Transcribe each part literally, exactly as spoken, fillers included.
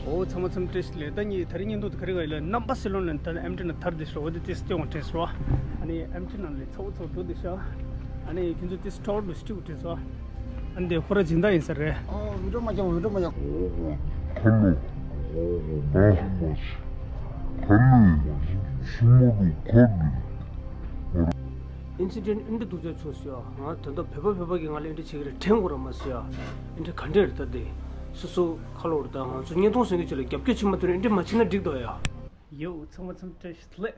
ཨོ་ཚང་མ་ཚང་མ་བཀྲ་ཤིས་བདེ་ལེགས། ད་ངས་དེ་རིང་བརྙན་ཐུང་དེ་ག་རེ་ག་ཡིན་ལ་རྣམ་པ་སེ་ལོན་ལ་ད་ཨེམ་ཊི་ནང་ཐར་དེ་ཤོ་འོ་དེ་ཏིས་སྟེ་འོང་དྲན་སོ། ཨ་ནི་ཨེམ་ཊི་ནང་ལས་ཚ་བོ་ཚ་བོ་འགྲོ་དེ་ཤ། ཨ་ནི་ཁྱོད་ཚོ་ཏིས་ཊོར་ལུ་སྟེ་འོང་དྲན་སོ། ཨ་ནི་དེ་ཁོ་ར་སྦྱིན་བདག་ཡིན་ས་རེད། ཨོ་བི་ཌི་ཡོ་མ་ཀྱང་བི་ཌི་ཡོ་མ་ཀྱང་། ཁ་ལོ། ཨོ་ཧོ་མ་ཧོ་མ་ཤི། ཁ་ལོ། སུ་མ་རུ་ཁ་ལོ། ཨིན་སི་ཌེན་ཊི་ཨིན་འདྲ་སྡུག་ཅག་བྱུང་སོང་ཡ། ང་ད་ལྟ་བོད་པ་བོད་པ་གིས་ང་ལ་ཨིན་འདྲ་བྱེད་ཀྱི་རེད་དྲན་དགོས་ར་མ་སོང་ཡ། ཨིན་འདྲ་ག་འདྲ་རེད་ད་དེ། སོ་སོ་ཁ་ལོ་རེད་ད། ང་ཚོ་བརྙན་ཐུང་བཟོ་མཁན་ཚོ་ལ་རྒྱབ་སྐྱོར་བྱེད་མ་ཐུབ་ན་ཨིན་འདྲ་མ་བྱེད་ན་འགྲིག་འདུག་ཡ། ཡོ་ཚང་མ་ཚང་མ་བཀྲ་ཤིས་བདེ་ལེགས།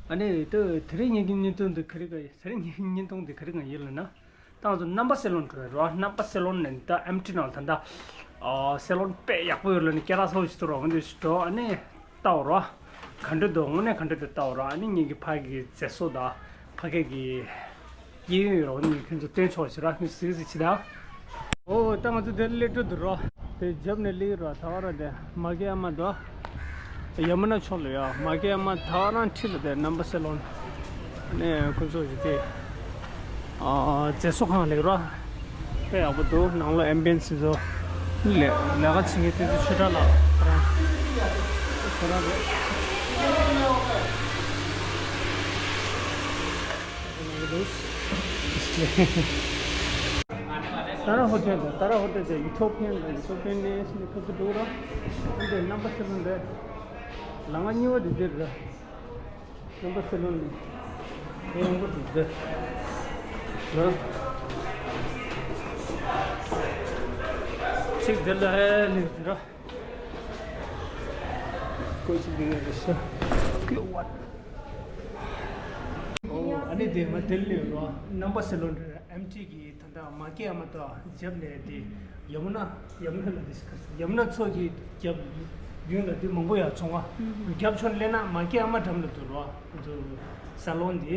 ཨ་ནི་ད་དེ་རིང་ངེད་ཀྱི་བརྙན་ཐུང་འདི་ག་རེ་ག་ཡིན། དེ་རིང་ངེད་ཀྱི་བརྙན་ཐུང་འདི་ག་རེ་ག་ཡིན་ལབ་ན། ད་ང་ཚོ་རྣམ་པ་སེ་ལོན་འགྲོ་ཡ་རོ། རྣམ་པ་སེ་ལོན་ནས་ད་ཨེམ་ཊི་ནང་ད་ད་ཨ་སེ་ལོན་དཔེ་ཡག་པོ་ཡོད་ལབ་ནས་སྐད་གྲགས་ཚ་བོ་ཞིག་འདུག་རོ། འོ་འདི་ཞིག་འགྲོ། ཨ་ནི་ལྟ་འོ་རོ། ག་འདྲ་འདུག་དངོས་གནས་ག་འདྲ་འདུག་ལྟ་འོ་རོ། ཨ་ནི་ངེད་ཀྱི་ཕ་གི་མཛེས་བཟོ་དང་ཕ་གི་གི་གཡས་གཡོན་ཡོད་རོ། ཨ་ནི་ཁྱོད་ཚོ་སྟོན་ཆོག་ཞིག་ར། ངས་གཟིགས་གཟིགས་བྱེད་ད། ཨོ་ད་ང་ཚོ་དེ་སླེབས་འགྲོ་འདུག་རོ། དེ་རྒྱབ་ནས་སླེབས་རོ། ད་ག་རང་དེ་མ་གི་ཨ་མ་དོ། ཡ་མུ་ན་ཕྱོགས་ལ་ཡོད། མ་གི་ཨ་མ་ད་ག་རང་འཁྲིས་ལ་དེ་རྣམ་པ་སེ་ལོན། ནས་ཁོ་ཚོ་ཞིག་དེ། ཨ་མཛེས་བཟོ་ཁང་ལེགས་རོ། དཔེ་ཡག་པོ་འདུག་ནང་ལོགས་ཨེམ་བི་ཡན་སི་ཚོ། ལས་ལས་ཀ་བྱེད་མཁན་དེ་ཚོ་ཆོས་གྲགས་ལགས་ཁོ་རང་། ཁོ་རང་རེད། ཏཱ་ར་ཧོ་ཊེལ་དང་། ཏཱ་ར་ཧོ་ཊེལ་དེ་ཡུ་ཐོ་པི་ཡན་དང་ཡུ་ཐོ་པི་ཡན་ནེ་ཤི་ནི་ཁུ་ཚུར་འགྲོ་ར། ཨ་འདྲས་རྣམ་པ་སེ་ལོན་རེད། ལམ་ཁ་གཉིས་པ་དེ་འདིར་རེད། རྣམ་པ་སེ་ལོན་ནི་དེ་ཡོང་གི་འདུག་ཟེར། ན། ཚིག་འདི་ལ་ལས་ཟེར་ར། ཀོ་ཅི་འདི་ཡོད་རེད་ཤག་ཀེ་ཝན། ཨོ་ཨ་ནི་དེ་ང་དེར་སླེབས་རོགས། རྣམ་པ་སེ་ལོན་རེད། ཨེམ་ཊི་གི་ད་ལྟ་མ་ཀི་ཨ་མ་དང་རྒྱབ་ནས་དེ་ཡ་མུ་ན། ཡ་མུ་ན་ལ་དེ་ཡ་མུ་ན་མཚོ་གི་རྒྱབ་ཡུན་ལ་དེ་མང་པོ་ཡར་སོང་བ། རྒྱབ་ཕྱོགས་སླེབས་ན་མ་ཀི་ཨ་མ་འགྲམ་ལ་འདུག་རོགས། ང་ཚོ་ས་ལོན་དེ།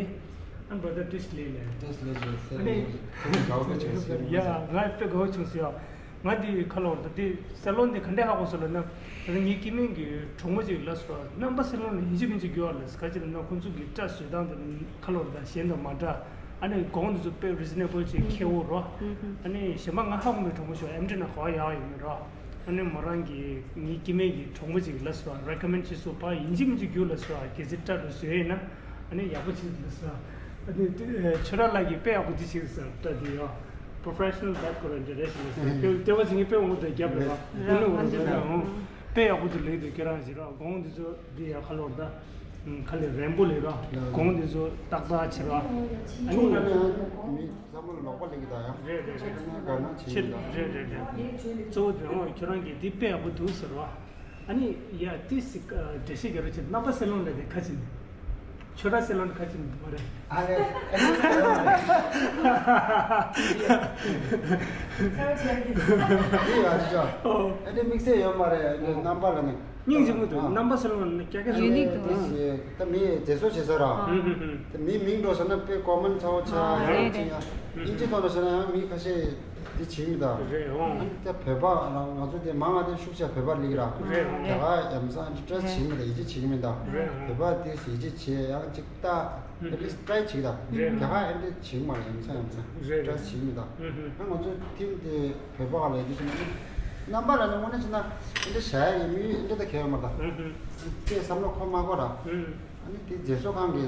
ཨ་ནི་བྷར་དར་ཏིས་ལེ་ལེ། ཏིས་ལེ་ལེ་ཟེར། ཨ་ནི་དེ་དགའ་པོ་བྱུང་ཟེར། ཡ་ང་དཔེ་དགའ་པོ་བྱུང་ཟེར་ཡ། ང་འདི་ཁ་ལོ་ད་འདི་སེ་ལོན་འདི་ག་འདྲས་ཧ་གོ་སོང་ལབ་ན། ད་ངའི་སྐྱེ་དམན་གྱི་གྲོགས་མོ་ཅིག་ལབ་སོང་། རྣམ་པ་སེ་ལོན་ལ་ཡིན་གཅིག་མིན་གཅིག་རྒྱུགས་ཨ་ལབ་སོང་། ག་ཅི་ལབ་ན་ཁོང་ཚོ་གི་སྐྲ་བཟོ་སྟངས་དེ་ཁ་ལོ་ད་གཞན་དང་མ་འདྲ། ཨ་ནི་གོང་དེ་ཚོ་དཔེ་རི་ཛི་ནེ་བལ་ཅིག་ཁེ་འོ་རོ། ཨ་ནི་གཞན་པ་ང་ཧ་གོ་མེད། གྲོགས་མོ་ཞིག་ཨེམ་ཊི་ནང་གོ་ཡག་ཡོད་མེད་རོ། ཨ་ནི་མོ་རང་གི་ངའི་སྐྱེ་དམན་གྱི་གྲོགས་མོ་ཅིག་ལབ་སོང་། རེ་ཀོ་མེན་ཌི་བྱས་སོང་། ཕར་ཡིན་གཅིག་མིན་གཅིག་རྒྱུགས་ལབ་སོང་། གལ་སྲིད་སྐྲ་དེ་བཟོ་ཡས་ཡིན་ན། ཨ་ནི་ཡག་པོ་བྱེད་ལབ་སོང་། ཨ་ནི་ཆོས་གྲགས་ལགས་ཀྱིས་དཔེ་ཡག་པོ་འདི་བྱེད་ཟེར། སྐྲ་འདི་ཡ་པོ་རོ་ཕེ་ཤི་ནལ་བྷེད་ཁོ་རང་འདྲ་རེད་ཟེར་ལབ་སོང་། དེ་དེ་བ་ཞིག་ངས་དཔེ་འོང་དུ་རྒྱབ་ལ་ར། ཨ་ནི་འོང་དུ་ར་འོང་། དཔེ་ཡག་པོ་འདི་ལེགས་འདུག་ཁྱེད་རང་ཞིག་ར། གོང་འདི་ཚོ་འདི་ཡ་ཁ་ལོར་ད། ཁ་ལས་རན་པོ་ལེགས་ར། གོང་འདི་ཚོ་ཏག་ཏག་བྱེད་ར། ཨ་ནི། ཆུང་ན་ནི་ཡང་མི་བསམ་བློ་ལོག་པ་ལེགས་ཀྱི་ད་ཡང་། རེད་རེད་རེད། ཆེ་ན་དགའ་ན་བྱེད་ཆེ་ཡིན་ད། རེད་རེད་རེད། གཙོ་བོ་དོན་ངོ་ཁྱོད་རང་གིས་འདི་དཔེ་ཡག་པོ་འདུག་ཟེར་བ། ཨ་ནི་ཡ་ཏི་སི་འགྲེལ་བཤད་རྒྱག་རོགས་བྱེད། རྣམ་པ་སེ་ལོན་ལ་དེ་ཁ་ཅིག་ནི། ཆོས་གྲགས་སེ་ལོན་ཁ་ཅིག་ནི་མ་རེད། ཨ་རེད། ཨ་ནི་ཡ་ཅི་ཅོ། ཨ་ནི་དམིགས་བསལ་ཡོད་མ་རེད། ཨ་ནི་རྣམ་པ་ལ་ནི། སྙིང་རྗེ་མོ་འདུག་ཨ། རྣམ་པ་སེ་ལོན་ནི་ཀྱ་ཀྱ་ཡུ་ནིག་འདུག་ཨ། ད་མི་མཛེས་བཟོ་བྱེད་ས་ར། ཨ། ད་མི་མིང་འགྲོ་ས་ན་དཔེ་ཀོ་མན་ཚ་བོ་ཆགས། ཨ། ཡང་རེད་ཅི་ཡང་། ཨིན་ཇི་ཐོག་ལ་བྱས་ན་ཡང་མི་ཁ་ཤས་འདི་བྱེད་མི་ད། རེད་འོང་། ཨ་ནི་ད་བོད་པ་རང་ང་ཚོ་དེ་མང་ང་དེ་ཤུགས་ཆེ་བོད་པ་ལིག་ར། རེད་འོང་། རྒྱ་གར་ཡམ་སང་ཨ་ནི་ཊ་ར་སི་ཊི་བྱེད་མི་ད། ཡིད་ཆེས་བྱེད་མི་ད། རེད་འོང་། བོད་པ་དེ་ཡིད་ཆེས་བྱེད་ཡང་ཅིག་ལྟ། ཨེ་ལི་སི་ཊ་རའི་བྱེད་ད། རེད། རྒྱ་གར་ཨེ་འདྲ་བྱེད་མ་རེད། ཡམ་ས་ཡམ་ས་རེད། ཊ་ར་སི་ཊི་བྱེད་མི་ད། ཨ་ང་ཚོ་ཐིམ་དེ་བོད་པ་ལ་ཡིད་ཆེས་མི་རྣམ་པ་ལ་ནི་དངོས་གནས་བྱས་ན་ཨེ་འདྲ་བྱ་ཡ་ཡིན་མི་ཨེ་འདྲ་ད་གལ་ཡོད་མ་རེད་ད། དེ་བསམ་བློ་འཁོར་མ་དགོས་ར། ཨ་ནི་དེ་མཛེས་བཟོ་ཁང་གི་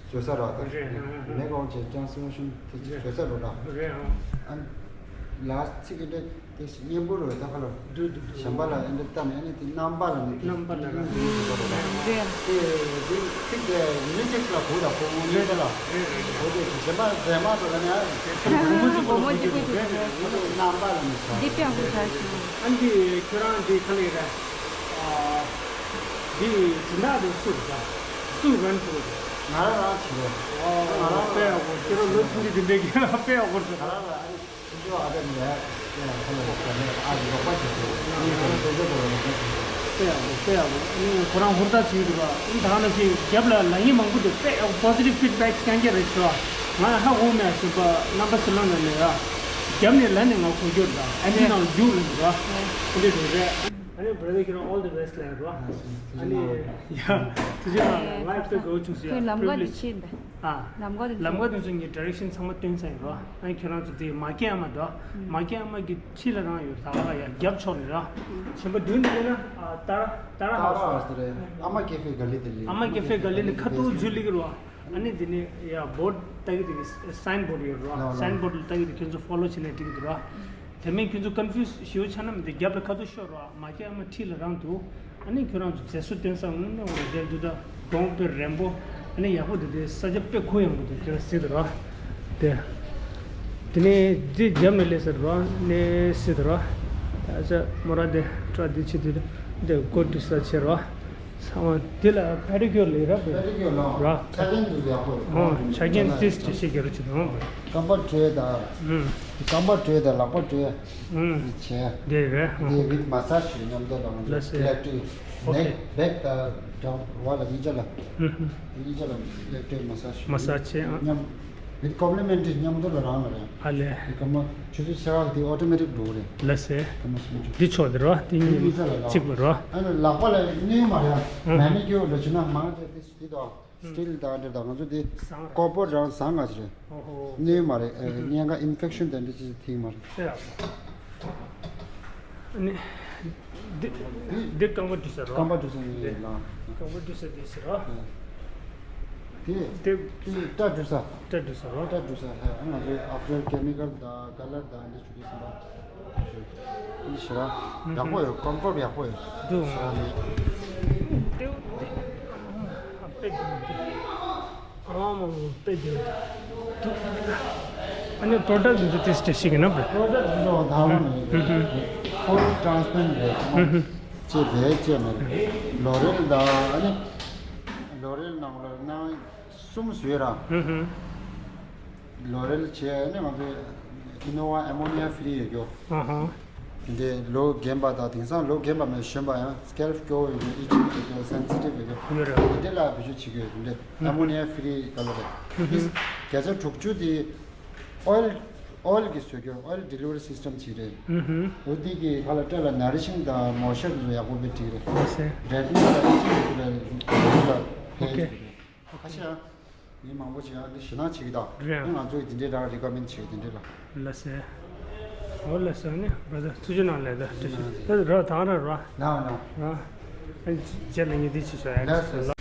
བཟོ་ས་ར་ད། རེད། མེ་གོང་ཆེ་ཀྲན་སི་ལུ་སན་དེ་ཅིག་བཟོ་ས་རོ་ད། རེད། ཨ་ནི་ལ་ཚིག་ཨེ་འདྲ། དེ་བཞིན་སྙན་པོ་རུ་ད་ཁ་ལོ། འདུག་འདུག་འདུག་གཞན་པ་ལ་ཨེ་འདྲ་བལྟས་ནས་ཨ་ནི་དེ་རྣམ་པ་ལ་ནི་དེ། རྣམ་པ་ལ་ར། རེད། དེ་དེ་ཚིག་དེ་ཡུ་ནི་སེག་སི་ལ་གོ་ད་གོ་ངོ་མི་ལ། རེད་རེད། གོ་དེ་གཞན་པ་མཛེས་མ་འགྲོ་ལ་ནི་ཨ། བུ་མོ་གཅིག་པོ་བུ་མོ་གཅིག་པོ་ཞིག་རེད། རེད་རེད། གོ་དེ་རྣམ་པ་ལ་ནི་ས། འདི་དཔེ་ཡག་པོ་ཆགས་ཤིང་། ཨ་འདི་ཁྱོད་རང་འདི་ཁ་ལས་ར། ཨ་འདི་སྦྱིན་བདག་དེ་སུ་རེད་ད། སུ་རན་སུ་རེད། ང་རང་རང་བྱེད་རོགས། ཨོ་ང་རང་དཔེ་ཡག་པོ་ཁྱོད་རང་ལོ་ཆུང་དུས་དེ་འདྲའི་ཁྱོད་རང་དཔེ་ཡག་པོ་རེད། ང་རང་རང་ཨ་ནི། ཁྱོད་ཨ་ད་ནི་ཡ་ཡ་ཁ་ལ་ཡ་ཁ་ལ་ཨ་ནི་རོགས་པ་བྱེད་དགོས། ཨ་ནི་ཁྱོད་ཚོ་ཁོ་རང་རོགས་པ་བྱེད་དགོས། དཔེ་ཡག་པོ་དཔེ་ཡག་པོ། ཨ་ནི་ཁོ་རང་ཧུར་ཐག་བྱེད་ཀྱི་འདུག་ཨ་ནི་ད་ག་ནང་བཞིན་རྒྱབ་ལ་ལ་ཡིན་མང་པོ་འདུག་དཔེ་ཡག་པོ་པོ་སི་ཊིབ་ཕིཌ་བེག་རྐྱང་རྐྱང་རེད་ཤག་ང་ཧ་གོ་མེད། ཨ་ཞིག་པ་རྣམ་པ་སེ་ལོན་ནས་ནས་ཡ་རྒྱབ་ནས་ལ་ནས་ང་གོ་རྒྱུར་དང་ཨ་ནི་ནང་རྒྱུག་ལ་འདུག་ཨ་ཨ་འདི་འདུག་རེད། ཨ་ནི་brother ཁྱེད་རང་all the best ལབ་རོ། ཨ་ནི་ཡ་ཐུགས་རྗེ་གནང་། live དུ་གོ་བྱུང་ཟེར། ཁྱོད་ལམ་ཀ་དེ་privilege ཕྱིན་པས། ཨ། ལམ་ཀ་དེ་ལམ་ཀ་དེ་ཚོ་ངས་direction ཚང་མ་སྟོན་ཚར་ཡིན་རོ། ཨ་ནི་ཁྱོད་རང་ཚོ་དེ་མ་སྐྱེས་ཨ་མ་དོ། མ་སྐྱེས་ཨ་མ་གི་ཕྱི་ལ་རང་ཡོད། ད་ལ་ཡ་རྒྱབ་ཕྱོགས་ནས་རོ། གཞན་པ་མདུན་དུ་ཡོད་ན་ཨ་ཏར་ཏར་ཧའོ་སི་རོ། ཨ་མ་ཀེ་ཧྥེ་ག་ལི་དེ་ལི། ཨ་མ་ཀེ་ཧྥེ་ག་ལི་ནི་ཁ་ཐུག་འཛུལ་ལི་གི་རོ། ཨ་ནི་དེ་ནི་ཡ་board ལྟ་གི་དེ་གི་sign board ཡོད་རོ། sign board ལ་ལྟ་གི་དེ་ཁྱོད་ཚོ་follow བྱས་ནས་འགྲིག་གི་འདུག་རོ། དེ་མིན་ཁྱོད་ཚོ་confuse ཞེ་པོ་ཆགས་ན་མི་འདུག་རྒྱབ་ལ་ཁ་ཐུག་ཤོག་རོ། མ་སྐྱེས་ཨ་མ་འཁྲིས་ལ་རང་འདུག་ཨ་ནི་ཁྱོད་རང་ཚོ་མཛེས་བཟོ་སྟོན་ས་དངོས་གནས་འོ་རེད་འདུག་ད་གདོང་དཔེ་རན་པོ། ཨ་ནི་ཡག་པོ་འདུག་དེ་ས་ཆ་དཔེ་ཁོ་ཡག་པོ་འདུག་ཁྱོད་རང་གཟིགས་དང་རོ། དེ་དེ་ནས་འདི་རྒྱབ་ནས་སླེབས་ས་རོ། ནས་གཟིགས་དང་རོ། ད་ཆ་མོ་ར་དེ་ཁྲ་འདི་ཆེ་དུས་དེ་གོ་དུས་ས་ཆེ་རོ། ཚང་མ་འདི་ལ་pedicure ལས་རབ་རེད། Pedicure ལ་ར། ཆ་རྐྱེན་འདི་ཡག་པོ་རེད། ཨོ་ཆ་རྐྱེན་ཏིས་ཏི་ཤེས་རྒྱ་རུ་ཆེ་དང་། རྐང་པ་བྲོས་དང་། ཨུམ། རྐང་པ་བྲོས་དང་ལག་པ་བྲོས། ཨུམ། བྱས། འདི་རེད། འདི་with massage ཞུ་མཉམ་དུ་ལ་ང་ཚོ་electric neck back དང་འདྲ་བ་ལ་གཉིས་ཆ་ལ། ཨུམ། གཉིས་ཆ་ལ་electric massage ཞུ། massage བྱས། ཨ། མཉམ། With complimentary མཉམ་དུ་ལ་རང་ལ་རེད། ཨ་ལས། འདི་ཀ་མ་ཆུ་ཚོད་ཕྱེད་ཀ་དེ་automatic འགྲོ་གི་རེད། ལགས་སེ། ཀ་མ་སུམ་ཅུ། འདི་ཆོག་འདི་རོ། འདི་གཉིས་གཉིས་ཆ་ལ་རོ། གཅིག་པ་རོ། ཨ་ནི་ལག་པ་ལ་གནོན་མ་རེད། ཨ། manicure ལ་བྱུང་ན་མང་ཆེ་དེ་འདི་དང་steel དང་འདྲ་དང་ང་ཚོ་དེ་བཟང་རེད། copper རང་བཟང་ང་ཞིག་རེད། ཨོ་ཧོ། གནོན་མ་རེད། ཨ། ཨ་ཧུ། གཉན་ཁ་infection དང་འདྲ་ཅིག་ཐེག་མ་རེད། ཨ་ནི། འདི་འདི་རྐང་པ་འདྲུད་ས་རོ། རྐང་པ་འདྲུད་ས་ནི་ཡིན་ལ། རྐང་པ་འདྲུད་ས་འདི་ཟེར་རོ། དེ་དེ་སྐྲ་འདྲུད་ས། སྐྲ་འདྲུད་ས་རོ། སྐྲ་འདྲུད་ས་ཧ་ང་ཚོའི་after chemical དང་color དང་འདི་ཆུ་གི་སིམ་པ་འདི་ཞེ་ར་ཡག་པོ་ཡོད། comfort ཡག་པོ་ཡོད། འདུག་ཞེ་ར་ནི། དེ་དེ་དཔེ་འདུག་འདི། ཨ་མ་མ་དཔེ་བདེ་བ་འདུག་ཨ་ནི་product འདི་ཚོ་test བྱེད་ཤེས་ཀྱི་ན་བ། product འདི་ཚོ་ད་བ་ནི་ཧུམ་ཧུམ། full transparent རེད། ཧུམ་ཧུམ། ཅེས་བས་ཅེས་མེད། L'Oréal དང་ཨ་ནི་L'Oréal ནང་ལ་ནང་གསུམ་བཟོས་ར། ཧུམ་ཧུམ། L'Oréal བྱས་ཨ་ནི་ང་ཚོའི་Innova ammonia free ཡོད་རྒྱུ། ཨ་ཧ། འདི་ལོ་རྒན་པ་དང་དེང་སང་ལོ་རྒན་པ་མེད་གཞོན་པ་ཡང་scalp སྐྱོ་བོ་ཡོད་རྒྱུ། itching ཡོད་རྒྱུ། sensitive ཡོད་རྒྱུ། ཡོད་རེད། འདི་ལ་བེད་སྤྱོད་བྱེད་ཀྱི་ཡོད་རེད། ཧུམ། ammonia free ག་ལ་རེད། ཧུམ་ཧུམ། ཨིས་བརྒྱ་ཆ་དྲུག་ཅུ་དེ་oil oil གི་བཟོ་རྒྱུ། oil delivery system ཅིག་རེད། ཧུམ་ཧུམ། འོ་དེ་གི་ཁ་ལ་སྐྲ་ལ་nourishing དང་moisture དེ་ཚོ་ཡག་པོ་སྤེལ་འགྲིག་རེད། ལགས་སེ། redness དང་itching དེ་ཚོ་ལ་ཕན་ཡོད་རེད། ཨོ་ཁེ། ཁ་ཤས་ཡང་མི་མང་པོ་ཅིག་ཡང་འདི་ཞེད་སྣང་བྱེད་ཀྱི་འདུག་རེད། ཨ་ང་ཚོས་འདི་འདྲའི་རང་recommend བྱེད་འདི་འདྲའི་ལ། ལགས་སེ། འོ་ལགས་སེ་ནི་brother ཐུགས་རྗེ་གནང་ལགས། ད་ད་ར་ད་ར་ར། ན་ན། ར། ཨ་རྗེས་ལ་ངས་འདི་ཅིག་ཞུ་ཡ། ལགས་སེ།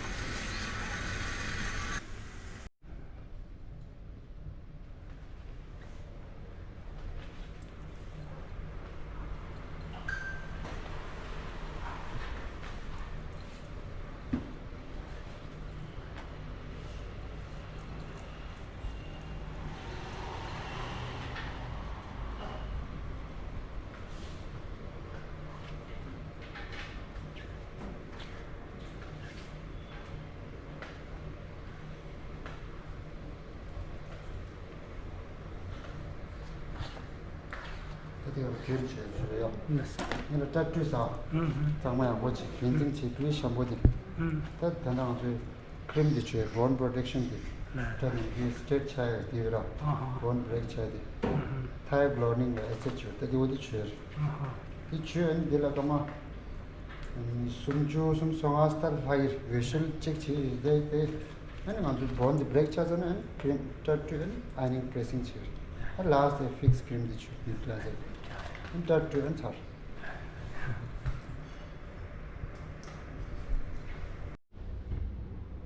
ད་དེ་ཡང་གྱོན་བྱས་བྱས་ཡོད། ལགས་སོ། ངས་ལ་སྐྲ་བཀྲུས་ས། ཧུམ་ཧུམ། གཙང་མ་ཡག་པོ་བྱས་cleansing བྱས་བཀྲུས་ཤམ་པོ་དེ། ཧུམ། ད་ད་ནང་ཚོས་cream དེ་བྱས་bone protection དེ། ལགས། སྐྲ་ནས་དེ་straight ཆགས་ཡག་དེ་ཡོད་ར། ཨ་ཧ། bone break ཆགས་དེ། ཧུམ་ཧུམ། Thigh growing ལ་acid བྱས་ད་དེ་འོ་དེ་བྱས། ཨ་ཧ། དེ་བྱས་ཨ་ནི་དེ་ལ་སྐར་མ་སུམ་ཅུ་སུམ་ཅུ་སོ་ལྔ་ལྷག་ཡིན། འོད་ཤུལ་གཅིག་བྱས་ཡིན་དེ་དེ། ཨ་ནི་ང་ཚོ་bone དེ་break ཆགས་ཚར་ན་ཨ་ནི་cream སྐྲ་བཀྲུས་ཨ་ནི་ironing pressing བྱས། ཨ་last དེ་fix cream དེ་བྱས་neutralize ཨ་ནི་སྐྲ་བཀྲུས་ཨ་ནི་ཚར།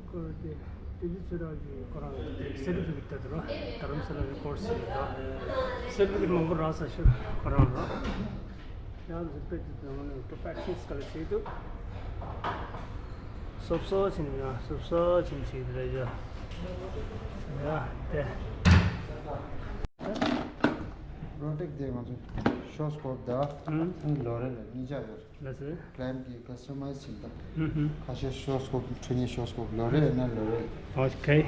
ཁོ་དེ་དེ་ཚོ་རང་གི་ཁོ་རང་certificate དེ་ར་རྡ་རམ་ས་ལ་གི་course ཞིག་རེད། certificate མང་པོ་རག་ས་ཞིག་ཁོ་རང་ར། ཡང་དེ་དཔེ་དེ་ཚོ་ནི་professional སྐད་ལ་བྱེད་འདུག་སོབ་སོབ་ཕྱིན་ཡང་སོབ་སོབ་ཕྱིན་ཞིག་རེད་ཡ། ཡ་དེ། Product དེ་ང་ཚོ་Schwarzkopf དང་ཨང་། L'Oréal གཉིས་ཆ་ཡོད། ལགས་སོ། client གིས་customize བྱེད་དང་། ཧུམ་ཧུམ། ཁ་ཤས་Schwarzkopf འཕྲོད་མཁན་Schwarzkopf L'Oréal ན་L'Oréal། ཨོ་ཁེ།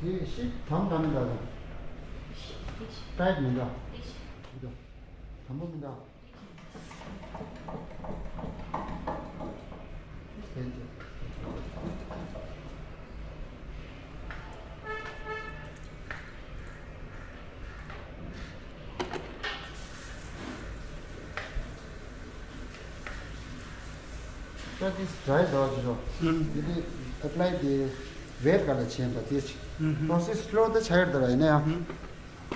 དེ་ཤི་དམ་དམ་མི་འདྲ་དང་། ཏའིཊ་མི་འདྲ། དམ་པོ་མི་འདྲ། ད་དེ་ཌ་རའི་འདྲ་བ་ཅིག་རོ། ཨུམ། དེ་དེ་ཨེབ་ལའི་དེ་ཝེར་ག་ལ་བྱས་འདྲ་དེ་ཅིག་ཨུམ་ཧུམ། པོ་རོ་སེ་སི་སི་ལོ་ད་ཆགས་ཡོད་ད་ར་ཡིན་ན་ཡང་། ཨུམ།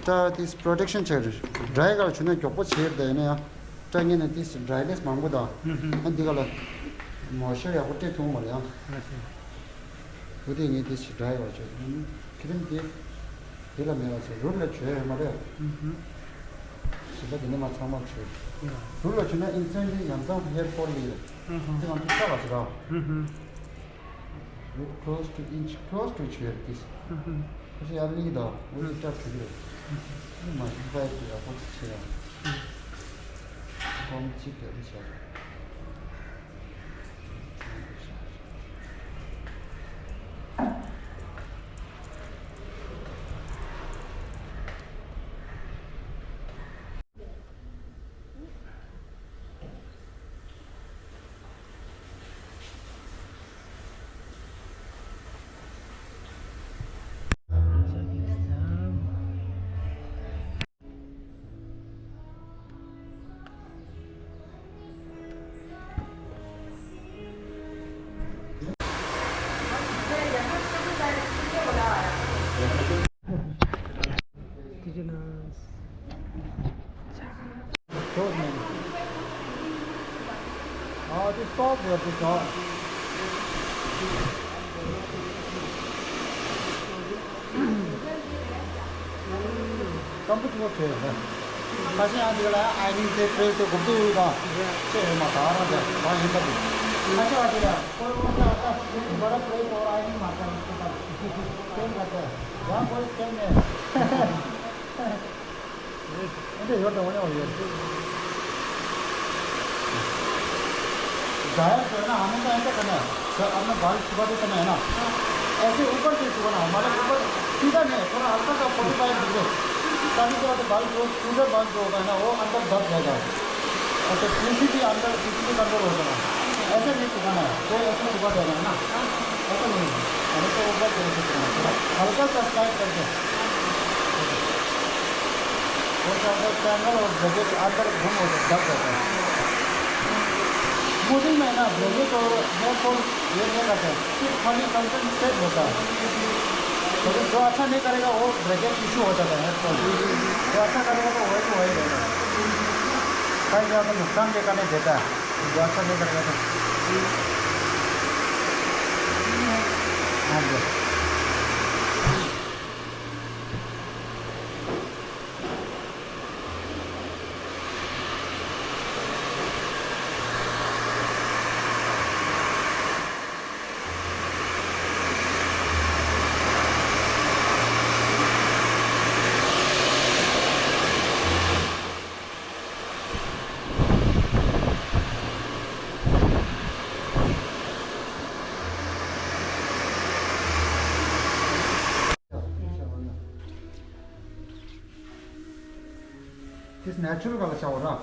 ད་དེ་པོ་རོ་ཌག་ཤན་ཆགས་རེད། ཌ་རའི་ག་ལ་བྱུང་ན་མགྱོགས་པོ་བྱས་ཡོད་ད་ཡིན་ན་ཡང་། ད་ངས་ནི་དེ་ཌ་རའི་ནེ་སི་མང་པོ་དང་། ཨུམ་ཧུམ། ཨ་འདི་ག་ལ་མོ་ཤེར་ཡག་པོ་སྤྲད་ཐུབ་མ་རེད་ཡང་། ཨ་ཙི། འོ་དེ་ངས་དེ་ཞིག་འདྲ་ཡོད་བྱས། ཁི་རིམ་དེ་དེ་ལ་མེད་པ་བྱས། རུལ་ལ་བྱོས་ཡོད་མ་རེད། ཨུ་ཧུ། ཞིམ་པ་དེ་འདྲ་མ་ཚང་མ་བྱོས། ཡ། རུལ་ལ་བྱོས་ན་ཨིན་སན་དེ་ཡང་ཚང་ཧེར་ཕོལ་ལི་རེད། ཨུ་ཧུ། དེ་ང་ཚོ་ཆ་བ་ཞིག་ར། ཨུ་ཧུ། Close to inch, close to བྱོས་དེ། ཨུ་ཧུ། ཁ་ཤས་ཡར་ལི་དང་འོ་ཡི་སྐྲ་བྲིག་རེད། ཨུ་ཧུ། མ་ཞིག་པའི་དེ་ཡག་པོ་ཅིག་བྱས་ཡ། ཨུ་ཧུ། ཀོང་གཅིག་ག་རེ་བྱས། ཨ་དེ་སྟོབས་ཡོད་དེ་ཆོག་སྐམ་པོ་ཆུ་བོ་བྱས་ཡོད། ཁ་ཤས་ཡང་འདི་ལ་ཨའི་རིང་དེ་པྲེ་སི་དེ་དགོས་འདུག་དང་ཅེས་ཡོད་མ་ད་རང་དེ་བ་ཡིན་པ་དེ། ཁ་ཤས་ཡང་འདི་ལ་ཁོ་བོ་ད་ད་དེ་རིང་བར་པྲེ་སི་དོ་ཨའི་རིང་མ་ད་རང་དེ་ད་སྟེང་ག་དེ་ཡང་ཁོ་སྟེང་ནས། འདི་ཡོད་དང་འོ་ཡོད་ཡོད། ज़ाहिर है ना, हमेशा ऐसा करना है। जब आपने बाल छुपा देते ना, है ना, ऐसे ऊपर से छुपाना, हमारे ऊपर सीधा नहीं, थोड़ा हल्का सा फ़ोर्टी फ़ाइव डिग्री। शादी के बाद बाल जो, पूरा बाल जो होता है ना, वो अंदर दब जाएगा। अच्छा, किसी भी अंदर, किसी भी गड़बड़ हो जाएगा। ऐसे नहीं छुपाना है, कोई ऐसे छुपा देना है ना, ऐसा नहीं है। हमेशा ऊपर से ऐसे करना है, थोड़ा हल्का सा स्लाइड करके। वो क्या होता है, टैंगल और ब्रेकेट अंदर घुम हो जाता, दब जाता है। स्मूथिंग में ना ब्रेकेट और हेयर फॉल ये नहीं करते, सिर्फ खाली कंसंट्रेट होता है। लेकिन जो अच्छा नहीं करेगा वो ब्रेकेट इशू हो जाता है हेयर फॉल। जो अच्छा करेगा तो वही तो वही रहेगा। कई जगह तो नुकसान भी करने देता है, जो अच्छा नहीं करेगा तो। हाँ जी। དེ་ནེ་ཅུ་རལ་ག་ལ་བྱ་བ་ར།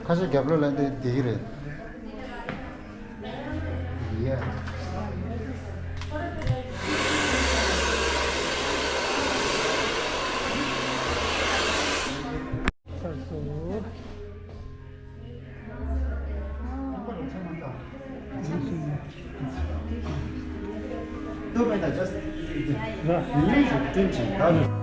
ཁ་ཤས་རྒྱབ་ལོགས་ལ་འདི་བསྡད་ཀྱི་རེད། ཡ།